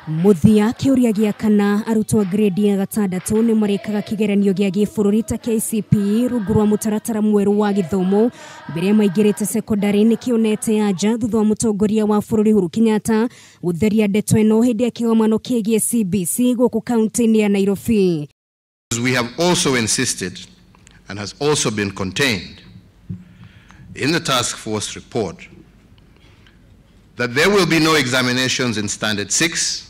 Mũthia kĩũria gĩa kana arutwo a grade ya gatandatũ nĩ marĩkaga kĩgeranio gĩa gĩbũrũri ta KCPE rungu rwa mũtaratara mwerũ wa gĩthomo mbere ya maingĩrĩte sekondari nĩ kĩonete anja thutha wa mũtongoria wa bũrũri Uhuru Kenyatta gũtheria ndeto ĩno hĩndĩ ya kĩgomano kĩgiĩ CBC gũkũ kaunti-inĩ ya Nairobi. We have also insisted and has also been contained in the task force report that there will be no examinations in Standard 6,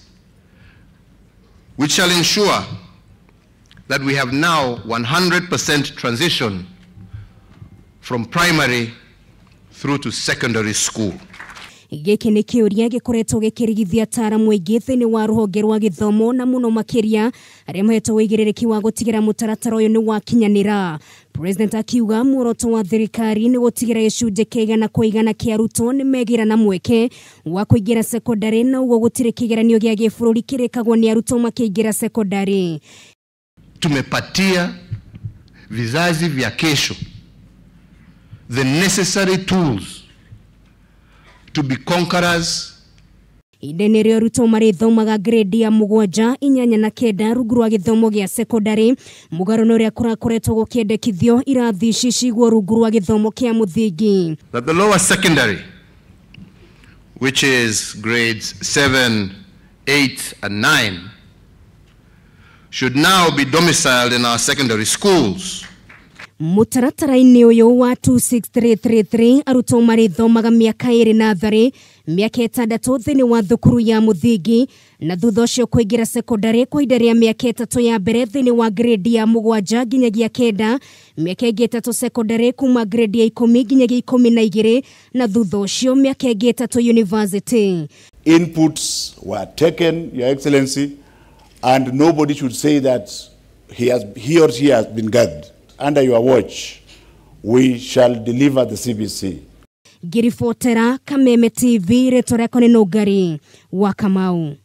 which shall ensure that we have now 100% transition from primary through to secondary school. Gĩkĩ nĩ kĩũria gĩkoretwo gĩkĩrigithia ataaramu aingĩ thĩinĩ wa rũhonge rwa gĩthomo na mũno makĩria arĩa mahetwo ũigĩrĩrĩki wa gũtigĩra mũtaratara ũyũ nĩ wakinyanĩra. President akiuga muoroto wa thirikari nĩ gũtigĩra gĩcunjĩ kĩa igana kwa igana kĩa arutwo nĩ megĩra na mweke wa kũingĩra sekondari na ũguo gũtirĩ kĩgeranio gĩa gĩbũrũri kĩrĩkagwo nĩ arutwo makĩingĩra sekondari. Tumepatia vizazi vya kesho the necessary tools to be conquerors. Ihinda-inĩ rĩo arutwo marĩthomaga grade ya 7, 8 na 9 rungu rwa gĩthomo gĩa sekondari mũgarũ na ũrĩa kũrakoretwo gũkĩendekithio irathi ici cigwo rungu rwa gĩthomo kĩa mũthingi. That the lower secondary, which is grades 7, 8 and 9, should now be domiciled in our secondary schools. Mũtaratara-inĩ ũyũ wa 26333 arutwo marĩthomaga mĩaka 2 natharĩ, mĩaka 6 thĩinĩ wa thukuru ya mũthingi na thutha ũcio kũingĩra sekondari kwa ihinda rĩa mĩaka 3 ya mbere thĩinĩ wa grade ya 7 nginyagia 9, mĩaka ĩngĩ 3 sekondari kuma grade ya 10 nginyagia 12 na thutha ũcio mĩaka ĩngĩ 3 university. Inputs were taken, Your Excellency, and nobody should say that he or she has been gagged. Under your watch, we shall deliver the CBC. Ngiribotera Kameme TV, rĩtwa rĩakwa nĩ Nũngari wa Kamau.